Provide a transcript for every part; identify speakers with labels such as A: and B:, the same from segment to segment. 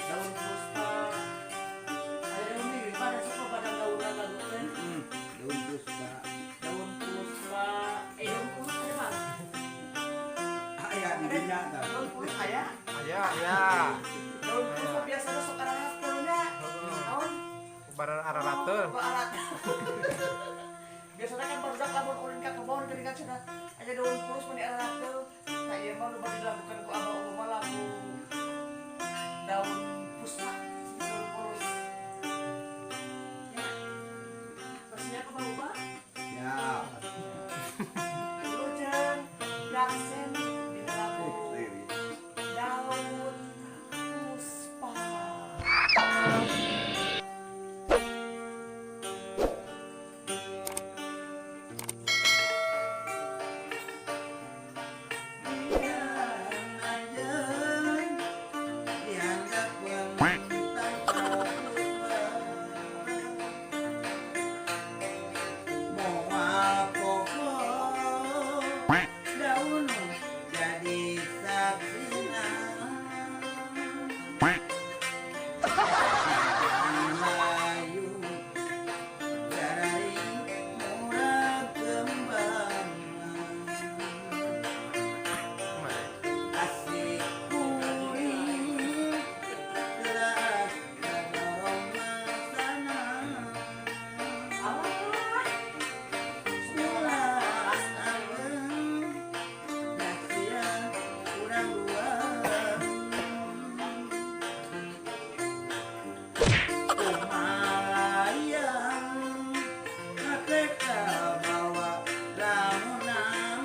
A: Daun puspa. Aya daun deui pada suka pada daunan lagu teh.
B: Daun puspa.
A: Daun puspa. Eh daun pulus aya Bang.
B: Aya di dinya tah.
A: Daun pulus aya.
C: Aya, aya.
A: Daun puspa biasana sok ararateul nya. Naon?
C: Barar ararateul.
A: Biasanya kan barudak lamun ulin ka kebon geuningan cenah aya daun pulus mun diararateul. Tah ieu mah nu bade dilakukan ku abah umum lagu daun puspa, daun pulus. Ya. Pastinya aku mau ubah.
B: Ya.
A: Wilujeng Daksen di lagu Daun Puspa.
B: Daun jadi saksina Melayu dari murah kembang asik kuring keras kadorong sana.
A: Alah,
B: Sulas ageng nyaksian urang dua kumalayang hate kabawa lamunan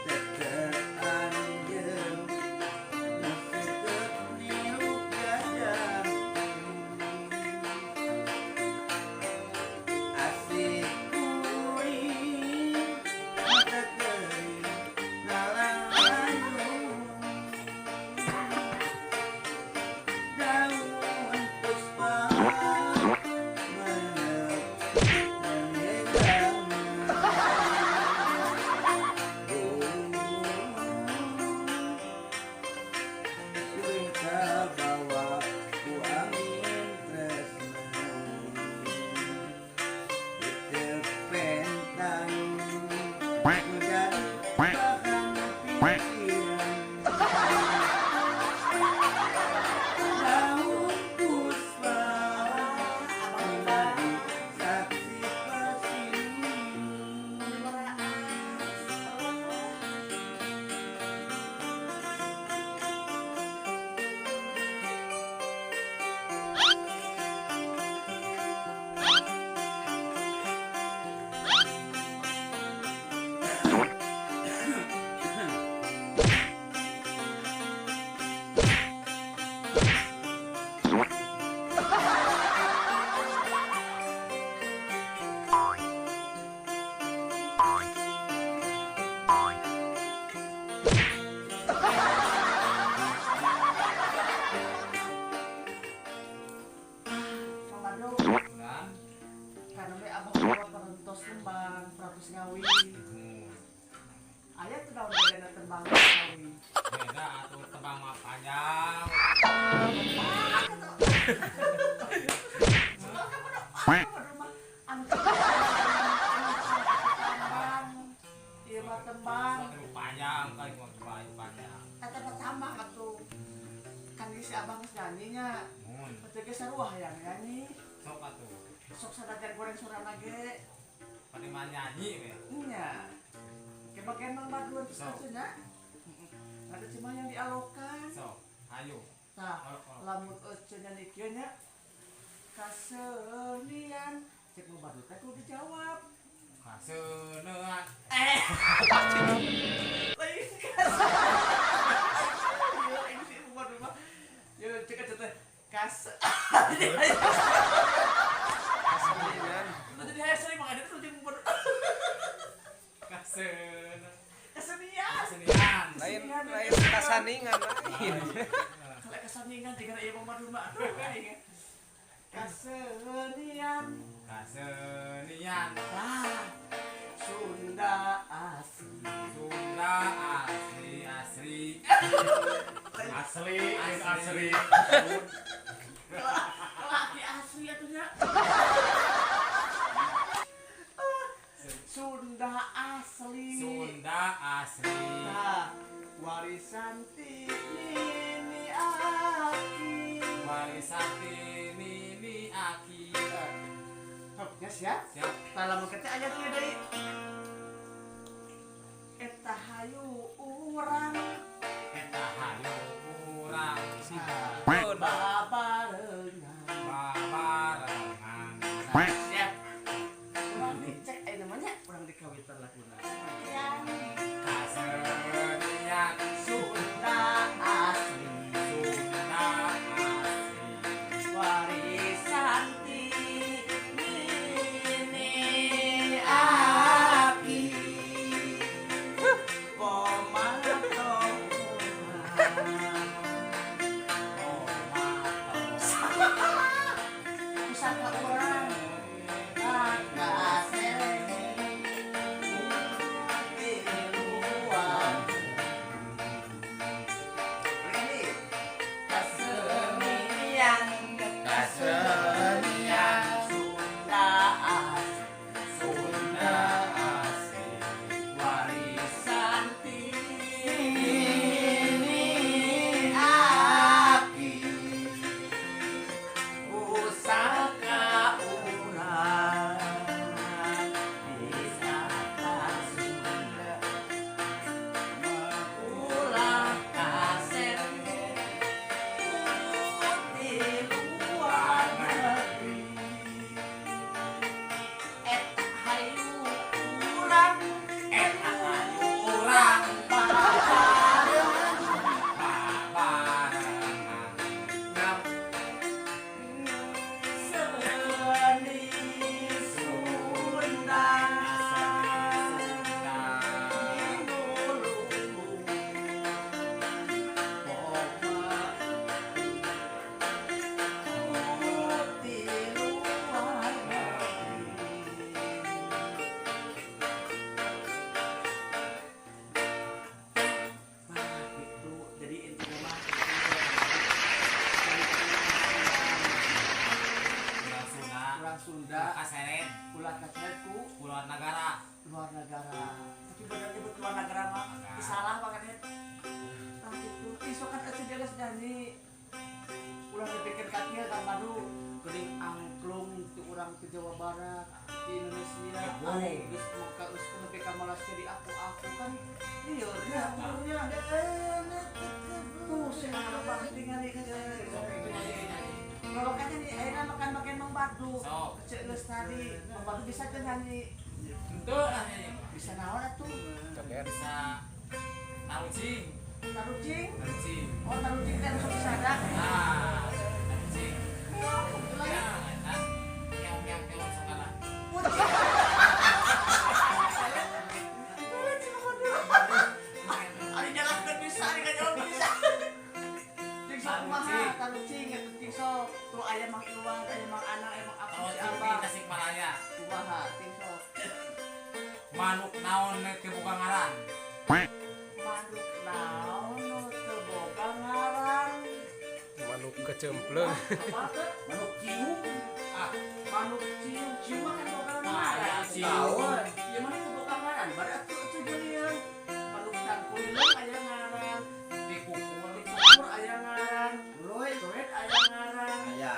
B: tetep anjeun nu seukeut nirup gajah asik kuring mata teuing nalalayu daun puspa meuneup nenggelam. Kuring kabawa ku angin tresna Teu pentang nu jadi bahan pikiran daun puspa menjadi saksi pasti.
A: Mang Badru,
D: Nah.
A: karena we abah ulah parentos tembang Pratus Ngawi. Aya teu daun bedana tembang Ngawi.
D: Beda atuh tembang mah panjang.
A: Soalnya kan pada mah anu tembang. Ieu mah tembang.
D: Atuh panjang kan mah panjang.
A: Eta mah tambang atuh. Kan geus si abang geus nyanyi nya.
D: Mun
A: Teu ge sarua hayang nyanyi.
D: sok atuh.
A: Sok sanajan goreng sorana ge.
D: Pada mah nyanyi we.
A: Nya. Ke bagian Mang Badru terus
D: Sok.
A: atuh nya. Ada cuma yang dialokan.
D: Sok, ayo.
A: Tah,
D: Olok-olok.
A: lamun ece nyanyi kieu nya kasenian cek Mang Badru teh kudu dijawab.
D: Kasenengan.
A: Eh. Lain kasenian. Ini sih Mang Badru mah. Ya cek aja teh kas.
C: Kaseningan.
A: Jadi hayang sering Mang Adit tuh jeung Mang Badru.
D: Kasenengan.
A: Kesenian.
D: Kesenian.
C: Lain lain kasaningan lain.
A: Kalau kesaningan jika ieu Mang Badru mah aduh aing. Kasenian.
D: Kasenian.
A: Ah, Sunda asli.
D: Sunda asli asli.
E: Asli, asli.
A: Laki asli atuh nya. Sunda asli.
D: Sunda asli.
A: Nah, warisan ti nini aki.
D: Warisan ti nini aki.
A: Ya siap?
D: Siap.
A: Tah lamun kitu aya tuh deui. Eta hayu urang.
D: Eta hayu urang.
A: Babarengan.
D: Babarengan.
A: Siap. Urang dicek aya namanya urang dikawitan laguna.
D: Kasenian
A: Sunda asli.
D: Sunda asli.
A: Warisan ti nini aki. Komato pusaka urang kasere tiluan. Ini kesenian,
D: Kesenian
A: Sunda asli.
D: Sunda asli.
A: Warisan ti nini aki. Pusaka urang wisata Sunda. Ulah kasere di luar negeri. Eta hayu urang.
D: Eta hayu urang.
A: Babarengan.
D: Babarengan.
A: Seni Sunda.
D: Sunda.
A: Minulungu Poma di luar negeri. Nah, gitu. Jadi intinya mah
D: Urang Sunda.
A: urang Sunda
D: Kaseret
A: ulah kaseret ku
D: luar negara.
A: Luar negara. Tapi bener nyebut luar negara mah salah makanya. Nah gitu. Isok kan atuh dia geus nyanyi. Ulah dipikir ka kieu kan madu geuning angklung ti urang ti Jawa Barat, di Indonesia.
D: Kebun.
A: Anu geus muka geus nepi ka Malaysia di aku-aku kan. Iya, ya, umurnya. Tuh, sing anu tingali. Kalau kan nih, akhirnya makan makan Mang Badu.
D: Sok.
A: Cek geus tadi, Mang Badu bisa teu nyanyi?
D: Henteu lah nyanyi.
A: Bisa naon atuh?
C: Joget.
D: Bisa tarucing.
A: Tarucing.
D: Tarucing.
A: Oh, tarucing teh anu sok sada.
D: Nah, tarucing.
A: Meow, gitu lah.
D: Ya, eta keong keong keong sok lah.
A: Kucing. Boleh cuma Badu. Ari nyalahkeun bisa, ari ngajawab bisa. Cing sok kumaha tarucing eta cing sok. Tuh aya Mang Iwan, aya Mang Anang, aya Mang Apung, si
D: Tarucing di
A: Abah.
D: Tasikmalaya.
A: Kumaha cing sok.
D: Manuk naon nu teu boga ngaran?
A: Manuk naon nu teu boga ngaran?
C: Manuk kecemplung.
A: Apa teh?
B: Manuk cium.
D: Ah,
A: Manuk cium, cium mah kan boga
D: Ah,
A: ngaran.
D: cium.
A: Ieu mah teu boga ngaran, bari atuh atuh jeulian. Manuk tangkuilung aya ngaran,
D: dikukur.
A: Dikukur aya ngaran,
B: Roy.
A: Doet aya ngaran,
B: Aya.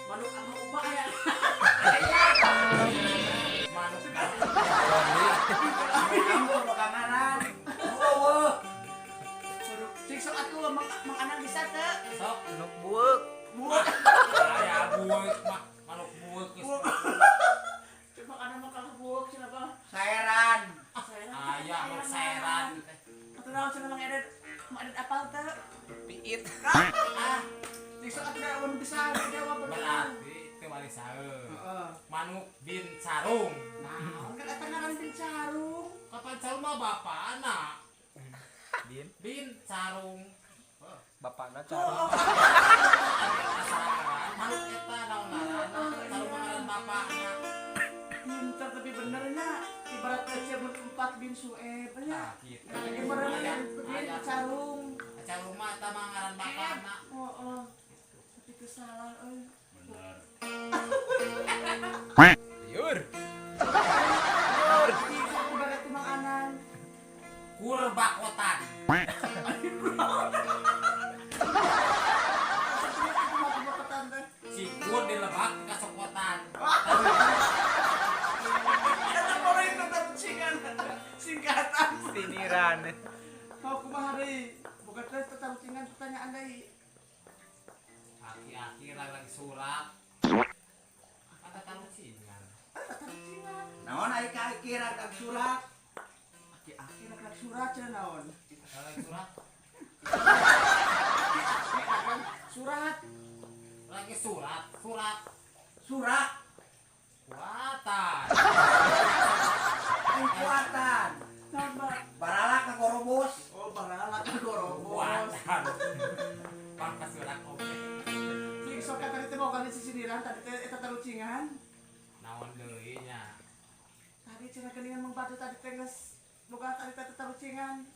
A: manuk abah ubah aya.
D: Manuk
C: Roni.
B: Kamu boga ngaran. Eueuh.
A: Manuk cing sok atuh Mang Mang Anang bisa teu?
D: Sok.
C: Manuk bueuk.
A: Buat.
D: Aya bueuk mah, manuk bueuk geus.
A: Cuma Mang Anang mah kalah bueuk cenah mah.
B: Saeran.
A: Saeran.
D: Aya manuk saeran.
A: Atuh naon cenah Mang Edet? Mang Edet apal teu?
C: Piit.
A: Ah, cing sok atuh da bisa jawab bener.
D: Berarti teu warisaeun.
A: Heeh.
D: Manuk bin sarung.
A: Naon kan eta ngaran bin sarung.
D: Kapan sarung mah bapak anak.
C: Bin.
D: Bin sarung.
C: Bapakna carung.
D: Asal ngaran. Manuk eta naon ngaranna? Taruh ngaran bapakna.
A: Pinter tapi benernya. Ibarat kecil empat bin Sueb nya.
D: Nah, gitu.
A: Lagi meureun begini carung.
D: Carung mah eta mah ngaran bapakna.
A: Oh, oh. Tapi teu salah euy.
E: Bener.
C: Liur.
A: Aku barat Mang Anan.
D: Kurbakotan. Cikur dilebak kasokotan.
A: Eta pola itu singkatan. Singkatan.
C: Siniran.
A: Mau kumaha deui? Bukan teh tetarucingan pertanyaan deui.
D: Aki-aki lagi surat. Kata tarucingan.
A: Tetarucingan.
B: Naon ai ka aki ragag surat?
A: Aki-aki rek surat cenah naon?
D: Lagi surat.
A: Aki-aki rek surat.
D: Lagi surat, surat
B: Surat
D: kuatan.
B: kuatan.
A: Naon, Pak?
B: Barala ka gorobos.
A: Oh, barala ka gorobos.
D: Kuatan. Pangkas surat oge.
A: Cing sok tadi teh mau kana sisiniran tadi teh eta tarucingan.
D: Naon deui nya?
A: Tadi cenah geuningan Mang Badu tadi teh geus boga tadi teh tarucingan.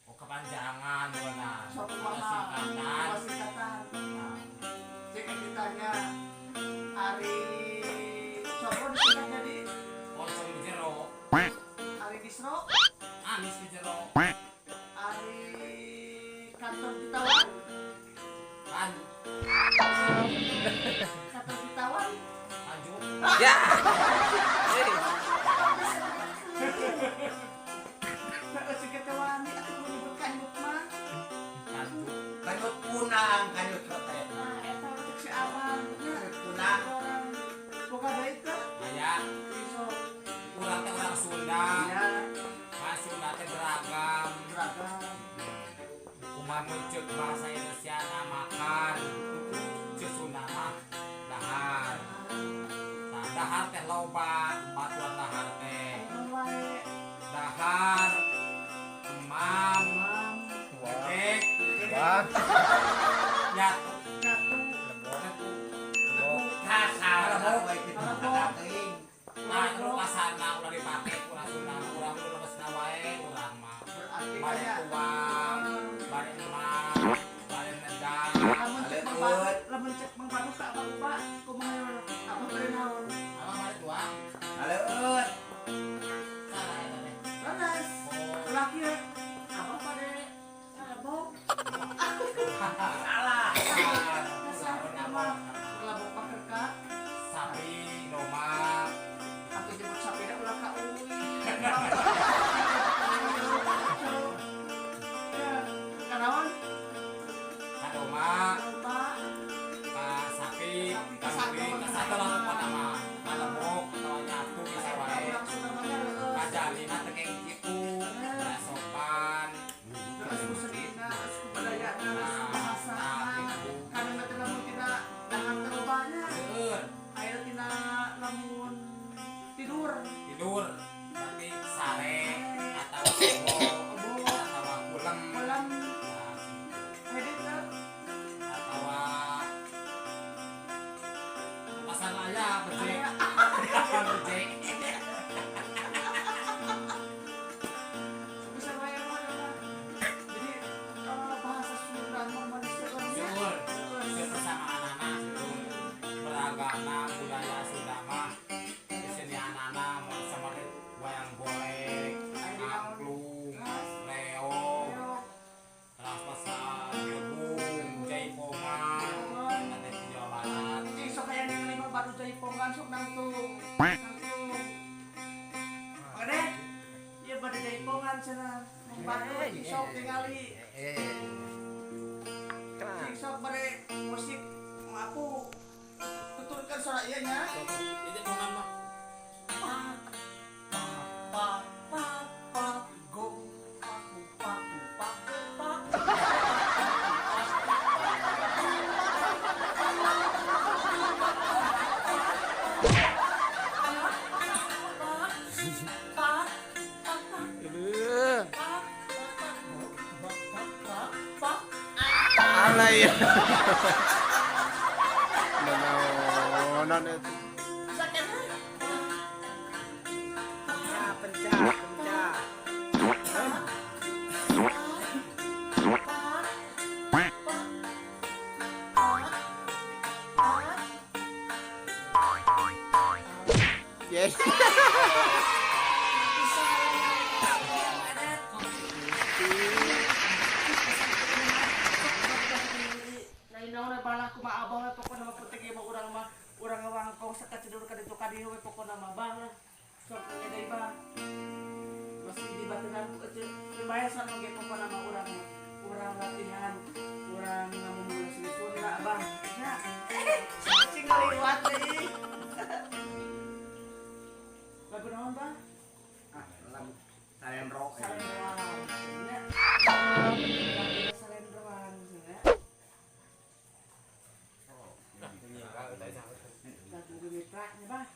D: Oh kepanjangan buana.
A: Sok kumaha?
D: Singkatan.
A: Kumaha singkatan.
D: Nah,
A: Cek ditanya Ari Cokro disingkat jadi
D: Pocong di jero,
A: Ari Kisro,
D: amis di jero.
A: Ari Kantor Kitawan,
D: Kan
A: Kantor Kitawan.
D: lanjut.
C: Ya. Eh.
A: Nah, si Ketawani atuh menyebut kanyut mah.
D: Lanjut.
B: Kanyut punang, kanyut sote.
A: Nah, eta cek si Abang. Nya,
B: Kanyut punang.
A: orang boga deui teh.
D: Aya
A: Sok
D: urang teh urang Sunda.
A: nya
D: Bahasa Sunda teh beragam.
A: beragam.
D: Kumaha mun ceuk bahasa Indonesia na makan. Ceuk Sunda mah dahar. Nah, dahar teh loba, batuan dahar teh.
A: Aya wae.
D: Dahar, emam,
A: Mam,
D: gede,
C: Wah.
D: nyatu,
A: nyatu,
D: nepu.
C: Lebok.
B: Kasar
D: Lebok.
B: we kitu teuing.
D: Nah, itu pasarna ulah dipake urang Sunda, urang nu lebesna wae urang mah.
A: Berarti
D: Bade
A: kayak
D: tuang, bade emam, bade nedang.
A: Lamun cek Mang Badu, lamun cek Mang Badu ka Abang Uba, kumaha ye? Abang bade naon?
D: Abang bade tuang,
B: Aleut.
D: salah eta teh.
A: Leres.
D: Oh,
A: Laki ya, abang bade ngalebok.
B: Salah.
A: Kasar nama ngalebok pakerka,
D: sapi, domba,
A: atau jemput sapina ulah ka uwi. Ya, kanaon?
D: ka domba,
A: Domba,
D: ka sapi,
A: Sapi,
D: ka sapi, ka satu lah pokona mah. Ngalebok atawa nyatu bisa wae.
A: urang Sunda mah nya reueus.
D: Kajalina teh kayak kitu, da sopan.
A: Terus ku senina, terus ku budayana, terus ku bahasana.
D: Nah, gitu.
A: Karena teh lamun tina dahar teh lobanya.
D: Seueur.
A: Aya tina lamun tidur.
D: Tidur berarti sare atau obo atau kulem.
A: Malam
D: Nah, gitu.
A: aya teh
D: Atau pasar aya becek. Becek.
A: Bisa wae mah mah. Jadi bahasa Sunda mah manusia orangnya.
D: Seueur. Seueur persamaan anak seueur. Beragamna budaya Sunda mah kesenianana mun sama wayang golek, angklung, reog, terus pasar gerbung, jaipongan, eta teh di Jawa Barat.
A: Cing sok aya ningali mah baru jaipongan sok nangtung. Nangtung. Makanya ieu bade jaipongan cenah. Mang Badu cing sok tingali.
C: Eh.
A: Cing sok bade musik aku tuturkan suara ieu nya.
D: Ini jaipongan mah.
A: Pa pa pa pa go paku paku paku paku. Pa pa pa
C: Aduh.
A: pa pa pa pa pa.
C: Mana ya? Naonan itu. Pencah, pencah. Yes.
A: Urang latihan, urang ngamumule Sunda, Bang. Nah, cing ngaliwat deui. Lagu naon, Bang?
B: Ah, lagu Salendro.
A: Salendroan. Nya. Salendroan nya. Lagu Mitra nya, Bang.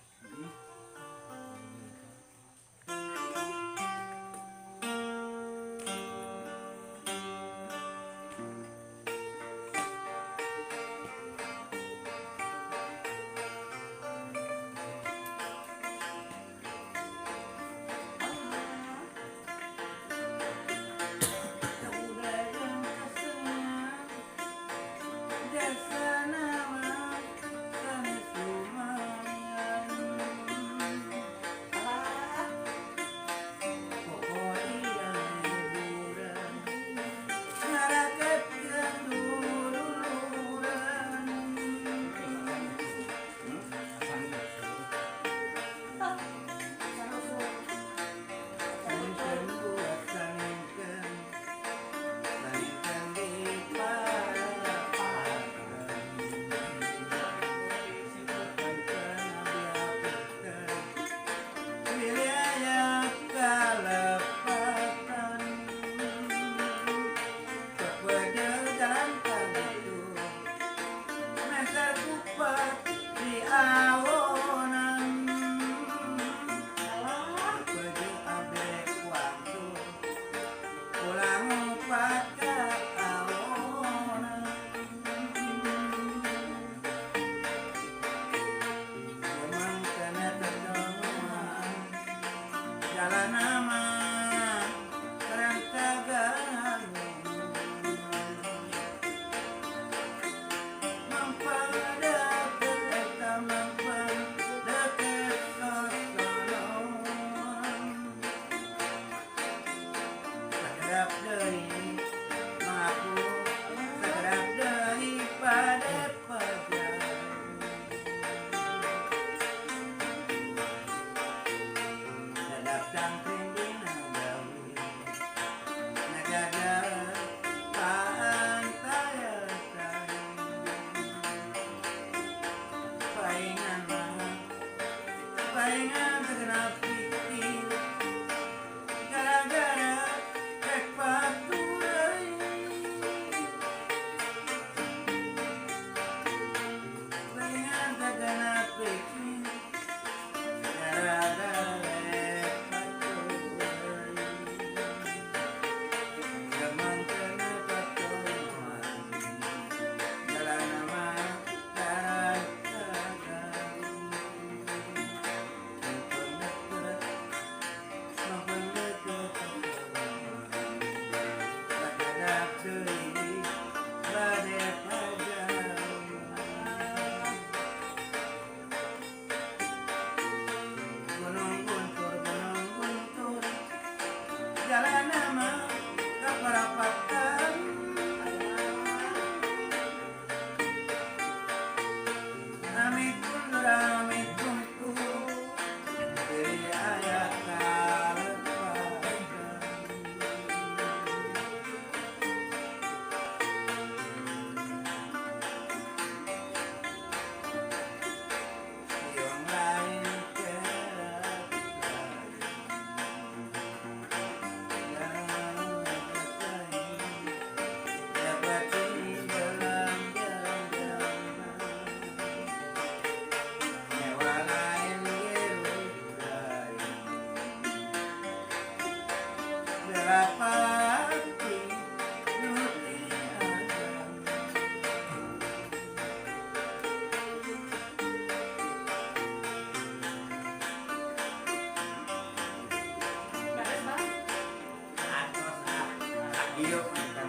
B: Ieu kan.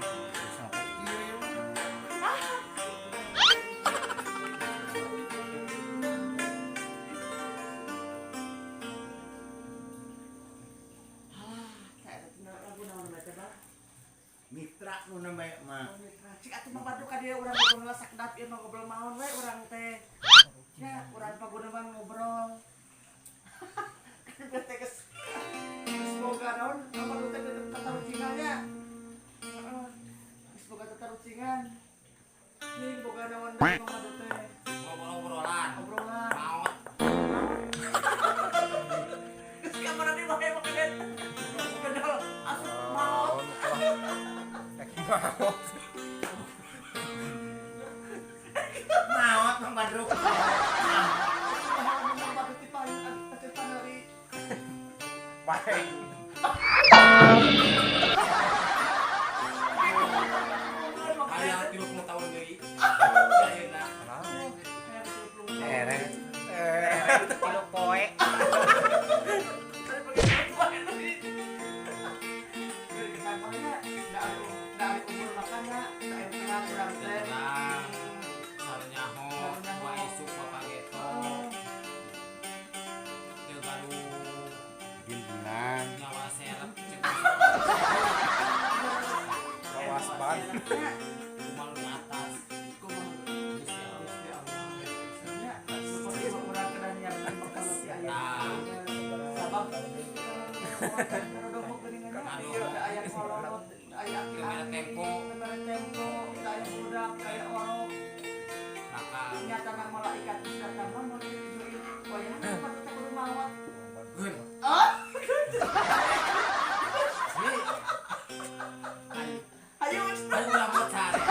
B: Mitra nu namanya mah.
A: Cik atuh mah padu ka dieu urang ngobrol sakedap ieu mah ngobrol maon we urang teh. Ya, urang paguneman ngobrol. Kan teh geus boga naon mah teh tatarucingannya. Heeh. Geus boga tatarucingan. Nih boga naon mah padu teh.
D: Ngobrol-obrolan.
A: Obrolan.
D: Maot.
A: Geus kamana di wae mah kedet. Gedol asup maot.
C: Maot.
B: Maot Mang Badru.
C: Baik.
D: Aya 30 tahun deui. Ayeuna.
C: Erek.
B: Tilu poe.
D: Tenang. Sarnyaho, wa isuk bapak geto. Teu gaduh
C: Gimana?
D: nyawa serep cek
C: Kawas ban.
D: kumaha di atas. Gusti Allah. Gimana tempo bakal geun.
A: Ayo,
D: Ayo urang mau cari.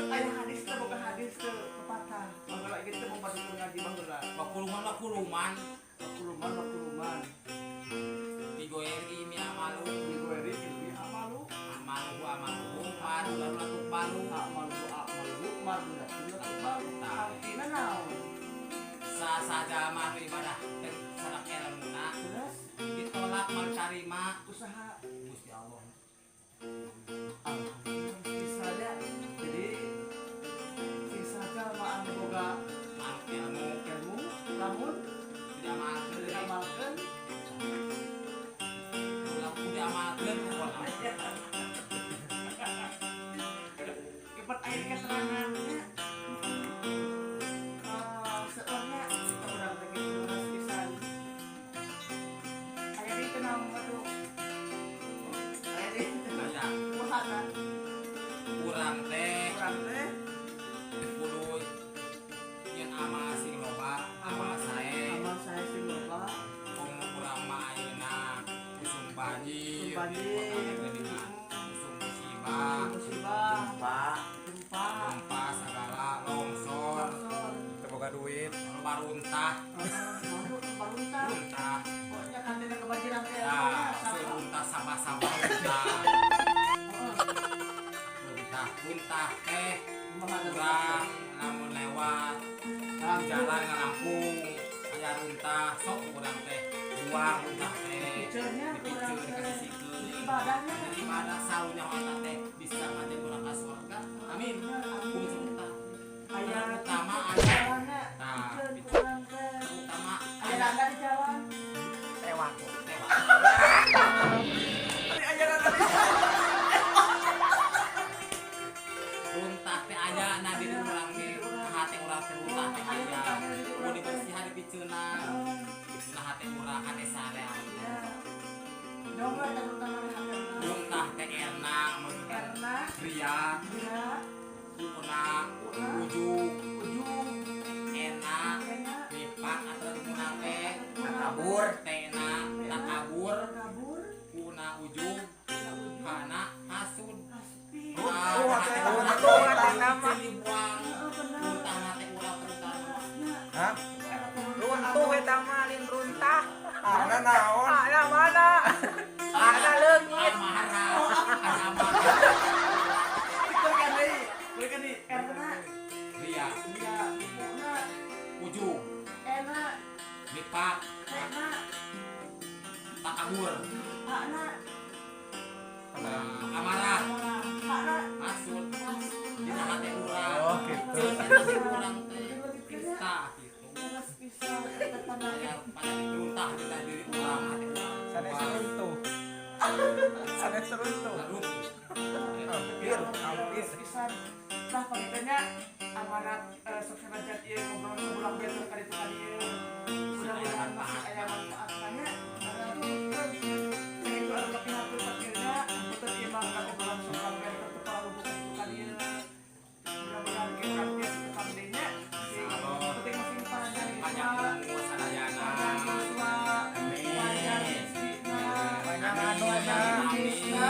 A: Aya hadis teh boga hadis teh pepatah. Baheula ieu teh mau ngaji baheula.
D: Wakuluman wakuluman
A: Wakuluman wakuluman.
D: digoeri mi amalu
A: Digoeri ilmi amalu.
D: amalu amalu maru lalu palu
A: Amalu amalu maru lalu palu. Artina naon?
D: sasaja mah ibadah teh sadak elmuna
A: Terus
D: ditolak mal tarima
A: usaha
D: Gusti Allah.
A: Misalnya jadi sing saja mah anu boga
D: Manuk ilmu
A: ilmu lamun
D: diamalkeun
A: diamalkeun
D: ulah kudu diamalkeun pokona.
A: Kepat air keterangannya seorangnya urang teh kitu leres pisan. Aya deui teu naon waduh. Aya deui teu
D: Aya
A: kumaha tah?
D: urang teh
A: Urang teh
D: kudu nyeun amal sing loba, amal sae.
A: amal sae sing loba.
D: Komo urang mah ayeuna usum banjir,
A: Usum banjir.
D: di kota teh geuningan. Usum musibah,
A: Musibah,
B: Gempa.
A: gempa,
D: gempa segala longsor,
A: longsor,
C: Teu boga duit.
D: loba runtah,
A: baru baruntah.
D: runtah.
A: Pokoknya kantena kebanjiran teh
D: Nah,
A: sampah.
D: runtah sampah-sampah runtah.
A: Heeh.
D: Runtah, runtah teh
A: Kumaha teh?
D: urang lamun lewat jalan ngalangkung aya runtah sok urang teh buang runtah teh
A: Piceunnya urang
D: dipiceun
A: teh.
D: kasisikeun
A: Ibadahnya.
D: jadi ibadah saunya eta teh bisa ngajak urang ka surga amin fungsi runtah
A: Aya
D: utama aya
A: jalanna,
D: Nah,
A: piceun
D: piceun.
A: urang teh.
D: utama
A: Aya randa di jalan.
B: Tewak.
D: tewak
A: Tadi aya randa di jalan.
D: runtah teh aya na diri urang ge hate urang teh runtah teh aya kudu dibersihan dipiceunna nah hate urang hate sarea
A: Ya. Dong lah runtah mana hate.
D: runtah teh erna mun
A: Erna,
D: ria
A: dia,
D: una
A: una,
D: ujung
A: ujung,
D: ena
A: ena,
D: lipat atau dimuna teh
B: Takabur.
D: tena takabur
A: kabur,
D: kuna ujung
A: kuna ujung,
D: kana hasud
A: hasbi.
D: Ah, hate urang
B: Runtuh eta mah.
D: dibuang
A: Heeh, bener.
D: runtah hate urang terutama
A: Terasnya.
C: Hah?
B: Runtuh eta mah lain runtah.
C: Ana naon?
B: Ana mana? Ana leungit.
D: amarah amarah
A: Balikan deui, balikan deui. Erna,
D: ria
A: dia, una,
D: ujung
A: ena,
D: lipat
A: tena,
D: Kabur.
A: Hakna
D: Amarah.
A: Hakna
D: Hasud. Dina hate urang.
C: Oh, gitu.
D: Ceuk eta teh urang teh. Tah gitu.
A: Leres pisan eta tanah.
D: Aya penyakit runtah dina diri urang hate urang.
B: Sanes runtuh. Sanes runtuh.
D: Runtuh.
B: Hampir, hampir.
A: Pisan. Tah pangitanya amanat sok sanajan ieu ngobrol sebulan betul ka ditu ka dieu. Mudah-mudahan masih aya manfaatna nya. Sakitu anu kapihatur pakirnya, punten ieu mah kana obrolan sok sampe teu pararuguh ka ditu ka dieu. Mudah-mudahan ge urang tiasa tetap deui nya. Sing penting masing panjang
D: Panjang
A: yuswa,
D: umur sadayana.
A: panjang yuswa, panjang rezekina,
B: Panjang anuna.
A: yuswa.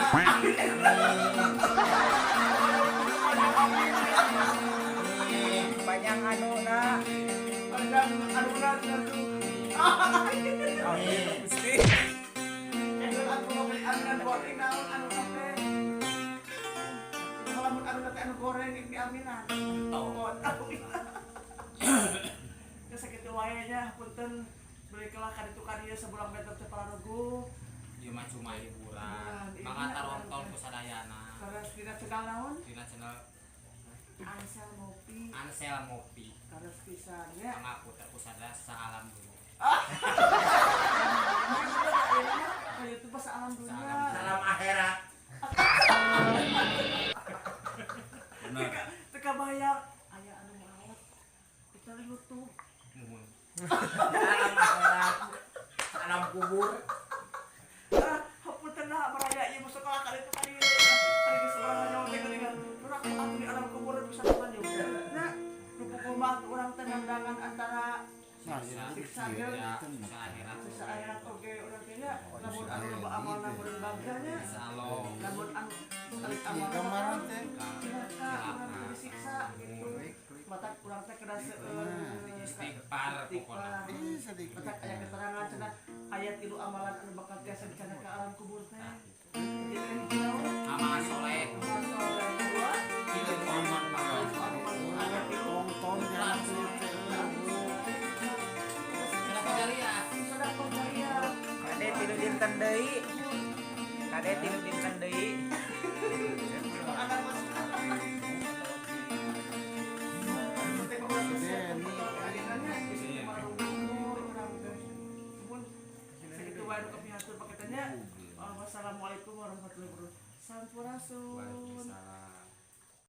B: Panjang anuna.
A: Panjang anuna cenah.
B: Amin. Gusti.
A: Aku mau beli aminan goreng naon anu teh. Lamun anu teh anu goreng di aminan.
D: Tuh.
A: Oh, tahu. Ya sakitu wae nya punten beli kelah ka ditu ka dieu sabulan beter teh pararuguh.
D: Ieu mah cuma hiburan.
A: Hiburan,
D: Mangga
A: iya.
D: taronton ku sadayana.
A: Terus dina channel naon?
D: Dina channel
A: Ansel Ngopi.
D: Ansel Ngopi.
A: Terus pisan nya.
D: Mangga puter ku sadaya salam dulu.
A: Ka YouTube mah saalam dunya.
D: Salam
F: Salam akhirat.
C: Benar.
A: Teu kabayang aya anu maot. Kita di YouTube.
D: Muhun.
F: Salam akhirat. Salam kubur.
A: Ah, hapunten lah baraya ieu masuk kalah ka ditu ka dieu. Ari geus urang nyawa teh geuningan. Urang atuh di alam kubur bisa kumaha juga. Nah, nu pukul mah urang teh nandangan antara siksa jeung
D: Ya, siksa akhirat.
A: siksa akhirat oge urang teh nya lamun anu loba amalna meureun bagja nya.
D: Insyaallah.
A: Lamun anu tarik amalna
C: Gambaran teh.
A: cilaka urang teh disiksa gitu. Mata urang teh kedah seueur
D: Istighfar pokona.
C: Ih, sedikit.
A: Matak aya keterangan cenah aya tilu amalan anu bakal tiasa dicana ka alam kubur teh. Jadi hiji naon?
D: Amal soleh.
A: Amal soleh dua,
D: Ilmu manfaat.
A: aya tilu.
C: Tonton jangan sih.
D: Sedekah jariah.
A: Sedekah jariah.
B: Kade tilu dinten deui. Kade tilu dinten deui.
A: Anak mas. Penting urang teh siapkeun bekal keadilannya, geus baru umur urang teh. Mun sakitu wae nu kapihatur paketanya. Wassalamualaikum warahmatullahi wabarakatuh. Sampurasun.
D: Waalaikumsalam.